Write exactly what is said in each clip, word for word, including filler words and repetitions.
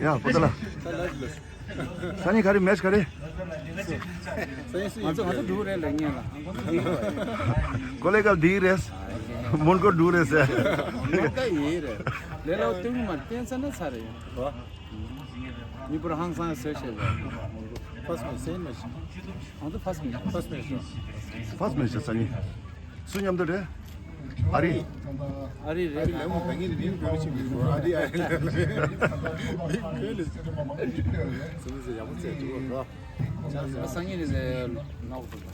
ཡ་པོ་ཏ་ལ། སང་ཉིན་ག་རེ་མེཆ་ག་རེ། ང་ཚོ་ང་ཚོ་འགྲོ་རེད་ལ་ཉན་ལ། ཀོ་ལེ་གལ་འདི་རེད། མོན་གྷོ་འགྲོ་རེད་ཟེར། ནོར་ད་ཡིན་རེད། ལས་ལ་སྟོན་མ་བསྟན་ས་ན་ཚ་རེད། ངའི་བུ་ར་ཧང་སང་ཟེར་བཤད་ལ། ཧང་སང་ཟེར་མ་ཤེས། ཧང་སང་ཕ་སི་མེ་ཤ། ཕ་སི་མེ་ཤ། ཕ་སི་མེ་ཤ་སང་ཉིན། སུ་མཉམ་དུ་རེད། ཨ་རི། ཨ་རི་རེད། ཨ་རི་ལ་མོ་བེང་གི་རིང་གོ་ཆི་མི་གོ། ཨ་རི་ཨ་རི་ལ་མི་གོ་ལེ། སུ་མི་ཟེར་ཡག་པོ་ཚེ་ཐུག་གོ། སང་ཉིན་ནི་ཟེར་ནག་པོ་ཐུག་གོ།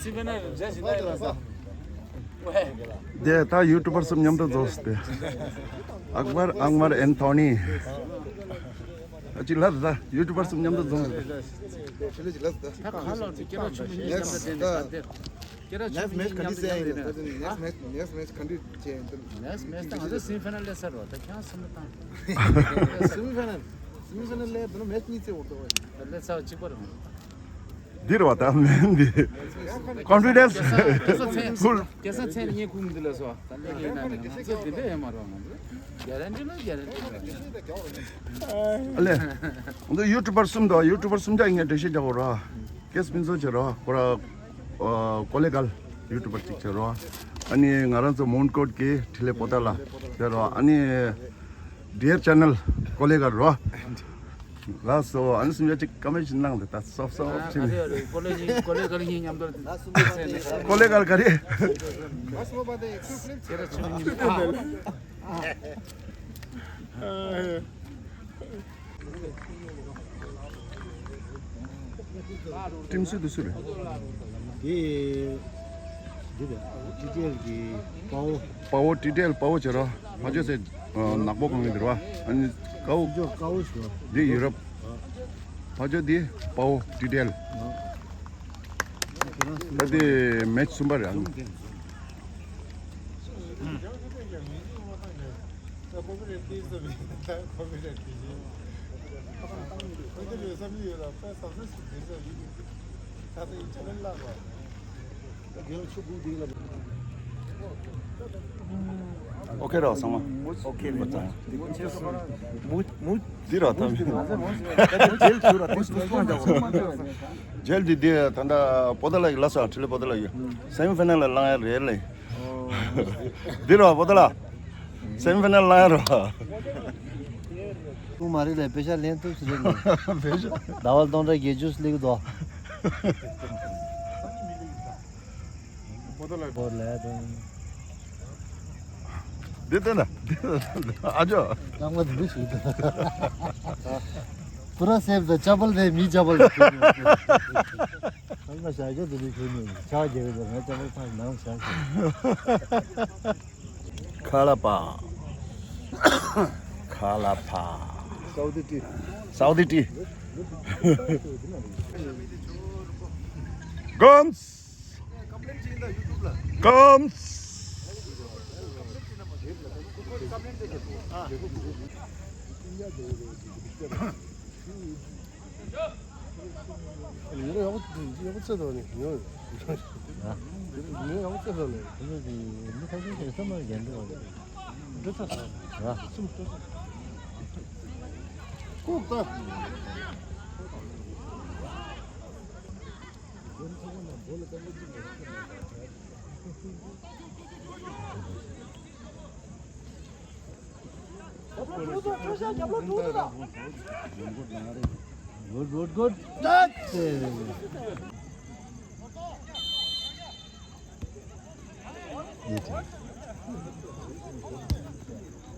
སི་བེ་ན་རེད་ཟེར་ན་ཡོད་ས། དེ་ད་ཡུ་ཊུ་བར་གསུམ་མཉམ་དུ་འཛོམས་ཏེ། ཨག་བར་ཨང་མར་ཨན་ཐོ་ནི། ཨ་ཅི་ལ་ད་ཡུ་ཊུ་བར་གསུམ་མཉམ་དུ་འཛོམས་ཏེ། ད་ག་ལ་ཁྱེད་རང་ཆུང་མི་གཉིས་མཉམ་དུ་བསྡད་ནས་ད་འདིར། ཁྱེད་རང་ཆུང་མི་གཉིས་མཉམ་དུ་བསྡད་ནས་ད། ནེགསི་མེཆ་ག་འདྲ་ཟེར་ཡིན་ན་ད་ནེགསི་མེཆ་ནེགསི་མེཆ་ག་འདྲ་བྱས་ཡིན་ད། ནེགསི་མེཆ་ད་ང་ཚོ་སེ་མི་ཕའི་ནལ་སླེབས་ཚར་བ་ད་ཁྱེད་རང་སེམས་ལ་བཏང་། སེ་མི་ཕའི་ནལ། སེ་མི་ཕའི་ནལ་སླེབས་ད་ནོ་མེཆ་གཉིས་རྩེ་འོར་དོ་བས། ད་སླེབས་ཚར་བ་གཅིག་པ་རེད་མ་གཏོགས། འདི་རེད་བ་ད་མེན་འདི། ཀོན་ཕི་ཌེན་སི། ཁེ་སང་མཚན་ཁེ་སང་མཚན་ངས་ཁུངས་འདི་ལ་སོ། ད་ལས་ཀའི་ནང་ནས་ང་ཚོ་འདི་འདྲ་ཡོད་མ་རེད། ང་ཚོ་གེ་རན་ཊི་ལ་གེ་རན་ཊི་ལ། ཨ་ལེ། ང་ཚོ་ཡུ་ཊུ་བར་གསུམ་དང་ཡུ་ཊུ་བར་གསུམ་ཆ་ཡིན་ངས་འགྲེལ་བཤད་རྒྱག་དགོས་ར། ཀེས་སྤིན་ཚོ་བྱེད་ར་ཁོ་ར། ཀོ་ལེ་གལ་ཡུ་ཊུ་བར་གཅིག་བྱེད་ར། ཨ་ནི་ང་རང་ཚོ་མོན་གྷོ་གི་ཁྲི་ལེ་པོ་ཏ་ལ་བྱེད་ར། ཨ་ནི་ཌི་ཡར་ཆེ་ནལ་ཀོ་ལེ་གལ་ར། ལགས་སོ། ཨ་ནི་སུམ་ཡ་གཅིག་ཀ་མེན་ཊི་ཞིག་གནང་དེ་ད་སོབ་སོབ་ཨ་ཕྱིན་ཨ་ནི། རེད་རེད། ཀོ་ལེ་གལ་གཉིས་ཀོ་ལེ་གལ་གཉིས་མཉམ་དུ་ཀོ་ལེ་གལ་ག་རེ། ཁྱེད་རང་ཆུང་མི་གཉིས་ཨ། ཁྲིམས་སྲོལ་དེ་སུ་རེད། དེ། འདི་རེད། ཊི་ཊི་ཨེལ་གྱི་དཔའ་བོ། དཔའ་བོ་ཊི་ཊི་ཨེལ་དཔའ་བོ་བྱེད་རོགས། ཕ་ཇོ་ཟེར། ནག་པོ་གང་གི་འདིར་བ། ཨ་ནི་དཀར་པོ། ཕ་ཇོ་དཀར་པོ་ཞུ། འདི་ཡུ་རོབ། ཕ་ཇོ་འདི་དཔའ་བོ་ཊི་ཊི་ཨེལ། ད་དེ་མེཆ་གསུམ་པ་རེད། ཨ་ནི། ཨོ་ཁེ་རོགས་ཚང་མ། ཨོ་ཁེ་རོགས་ཚང་མ། མུ་མུ། འདི་རོགས་ཐམ། ཇེལ་ཚུར་ར་ཏིས་ཏུས་པང་ཅག་ཇེལ་འདི་འདི་ད་ལྟ་པོ་ཏ་ལ་ཡི་ལ་སོ་ཁྲི་ལེ་པོ་ཏ་ལ་ཡི་སེ་མི་ཕའི་ནལ་ལ་ལངས་ཡ་རེད་ལེ། འདི་རོགས་པོ་ཏ་ལ། སེ་མི་ཕའི་ནལ་ལ་ཡ་རོགས། ཁུངས་མ་རེད་ལས་པེ་ཤ་ལེན་ཐུབ་ཟེར་ནས། པེ་ཤ། ཟླ་བ་སྟོང་ཕྲག་བརྒྱད་ཅུ་སླེབས་འདུག་པོ་ཏ་ལ་པོ་ལ་དང་། འདི་ལྟ་ན། འདི་ལྟ་ན་ཨ་ཅོ། རྐང་པ་འདི་ཞིག་ད། པུ་ར་སེབ་ད་ཅ་པལ་དེ་མི་ཅ་པལ་དེ། ཁང་པ་བཞག་རྒྱུ་དེ་ནི་ཁྱོད་ནི་ཆག་རྒྱལ་བའི་ང་ཅ་པལ་ཚང་ནང་བཞག་ཞིག་ཁ་ལ་པ། ཁ་ལ་པ། སའུ་དི་ཏི། སའུ་དི་ཏི། གོམས། གོམས། ཉེ་རང་ཡག་པོ་ཡག་པོ་ཚད་དང་ནི་ཉོ། ཉོ་ཡག་པོ་ཚད་དང་ནི། དེ་ནི་མི་ཁ་ཤས་ཀྱིས་བསམ་བློ་འགལ་འགྲོ་བ་རེད། འདི་ཚ་ས་ར་གསུམ་ཏོ། ལྐུགས་ད། Good, good, good. That's it.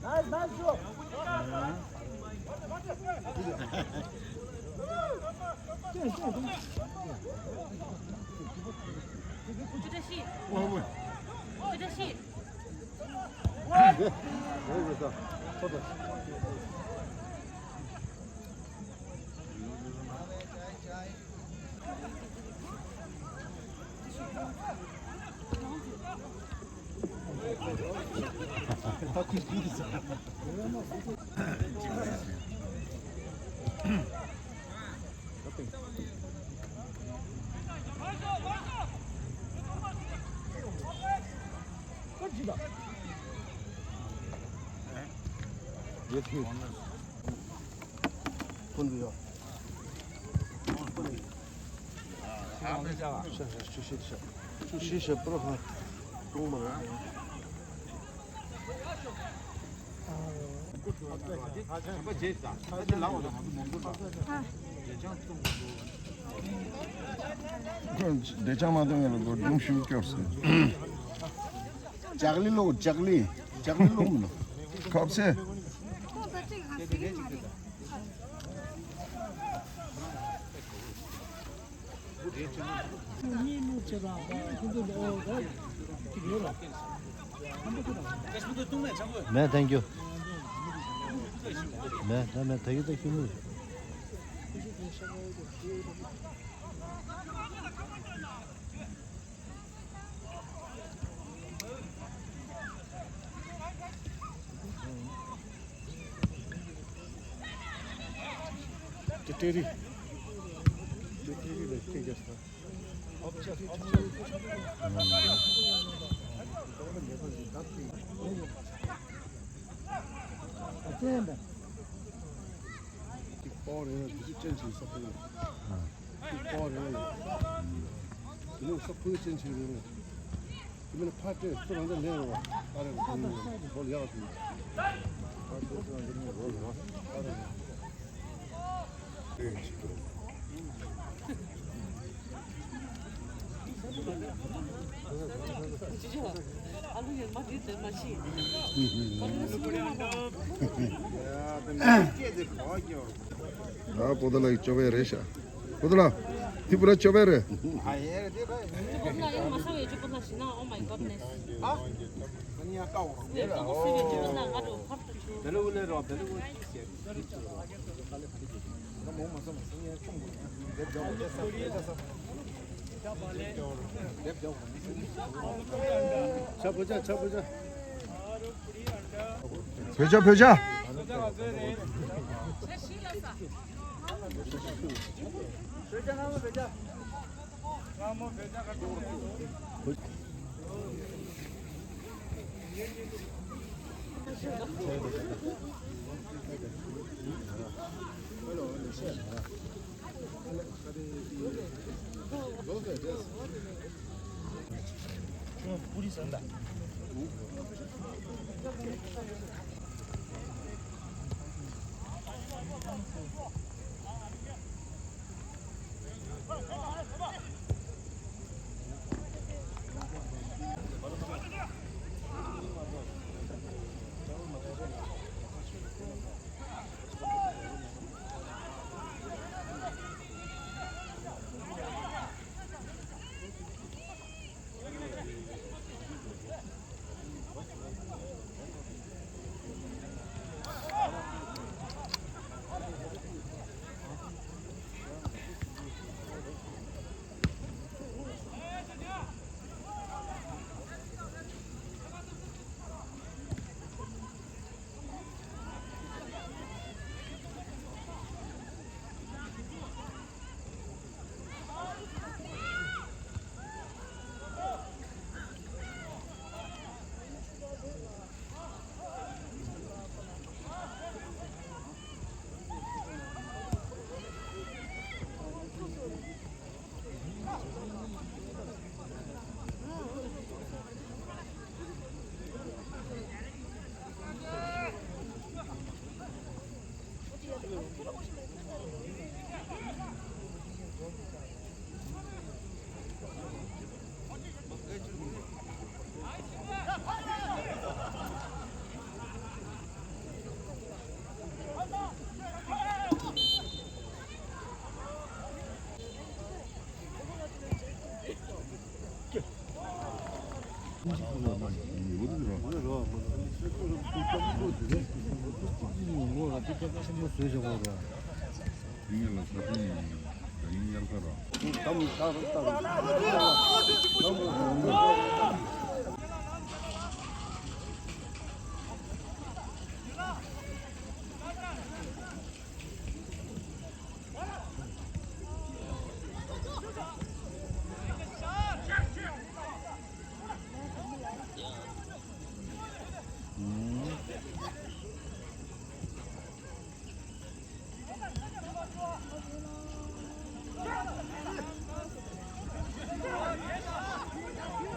Nice, nice job. ཕུན་པོ་ཡོད། ཤ་ཤ་ཆུ་ཤེས་ཤ། ཆུ་ཤེས་ཤ་པུ་རོ་ཧ་ཀྲུང་མ་ར། བདེ་ཆགས་མ་གཏོང་ཡ་ལ་སྒོར་སྒྲུང་ཞུ་སྐྱོར་སོང་། ལྕགས་ལི་ལོ། ལྕགས་ལི། ལྕགས་ལི་ལོ་མིན་ནོ། ཁབ་སེ། མེད་ཐན་རྒྱུ། མེད་ད་མེད་ད་གི་ད་ཁྱི་མོ། ཏྲེ་ཏྲེ་རི། ཏྲེ་ཏྲེ་རི་ལ་སྐད་རྒྱག་ས། ཨ་ཙེ་འདྲ། ཏིག་པོ་རེད། དེ་ཚོ་ཅན་ཆེ་ས་ཕུ་ཡིན། ཏིག་པོ་རེད། དེ་ནས་ས་ཕུ་ཅན་ཆེ་རེད། དེ་མིན་ཕ་སྤྲད་སུ་རང་ཚ་ལེན་རོགས། ཨ་རེ་རེད། བོལ་ཡག་དེ། ཕ་སྤྲད་སུ་རང་ཚ་ལེན་རོགས། ཨ་རེ་རེད། ཨ་པོ་ཏ་ལ་ཡི་ཅོ་བས་རེད་ཤག་པོ་ཏ་ལ། ཐི་པུ་ར་ཅོ་བས་རེད། བོད་ཇ། བོད་ཇ།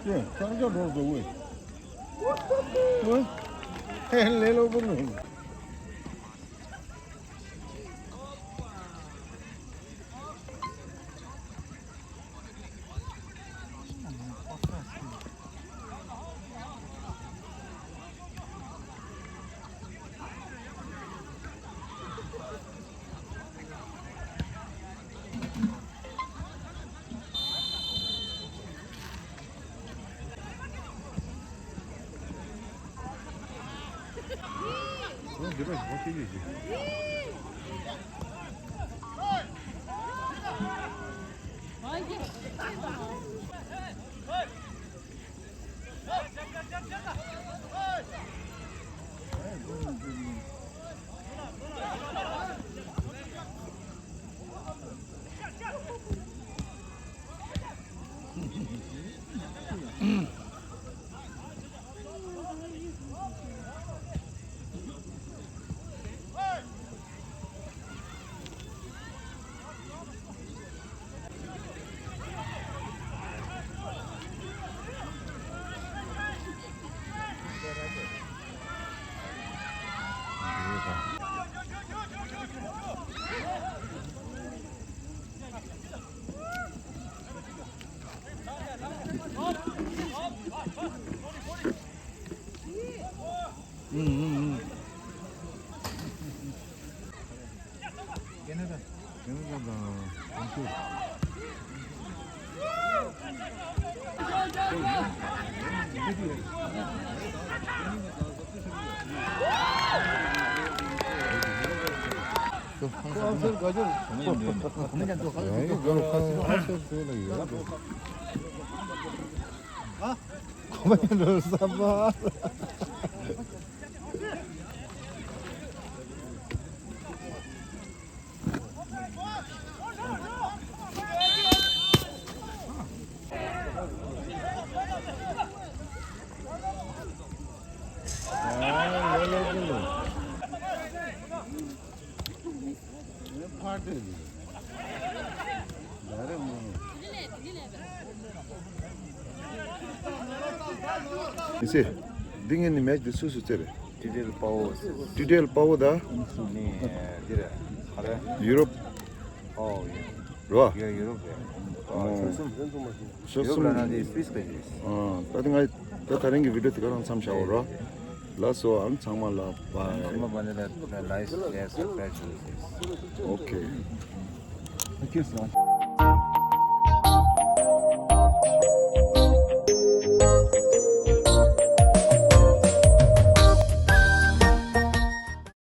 ཅེ་ཁྱང་ཁྱང་འགྲོ་འགྲོ་ངོས། ངོས། ཧེ་ལེ་ལོ་པོ་ནོ། ཡིན་ཟེར། འདི་ངས་ནི་མེ་ཆི་འདི་སུ་སུ་རྩེ་རེད། ཏི་ཏི་ཨེལ་པ་ཝོ། ཏི་ཏི་ཨེལ་པ་ཝོ་ད། ནི་འདི་རེད། ག་རེ། ཡུ་རོབ། ཨོ་ཡ། རོ། ཡ་ཡུ་རོབ་རེད། ཨོ། ཨོ། ཆོལ་གསུམ། ཆོལ་གསུམ། ཡུ་རོབ་ལ་ན་འདི་སུ་ཝིས་ག་ཡིན། ཨ། ད་དེ་ང་ད་ད་རིང་གི་བི་ཌི་ཡོ་དེ་ག་རང་མཚམས་བཞག་འོ་རོ། ལགས་སོ། ཨང་ཚང་མ་ལ་བཱའི། ཚང་མ་བ་ནི་ལ་ལ་ལའིཀ་ཤེར་སབ་སི་ཀྲའིབ་ཞུ་རོགས་ཞུ། ཨོ་ཁེ། Thank you so much.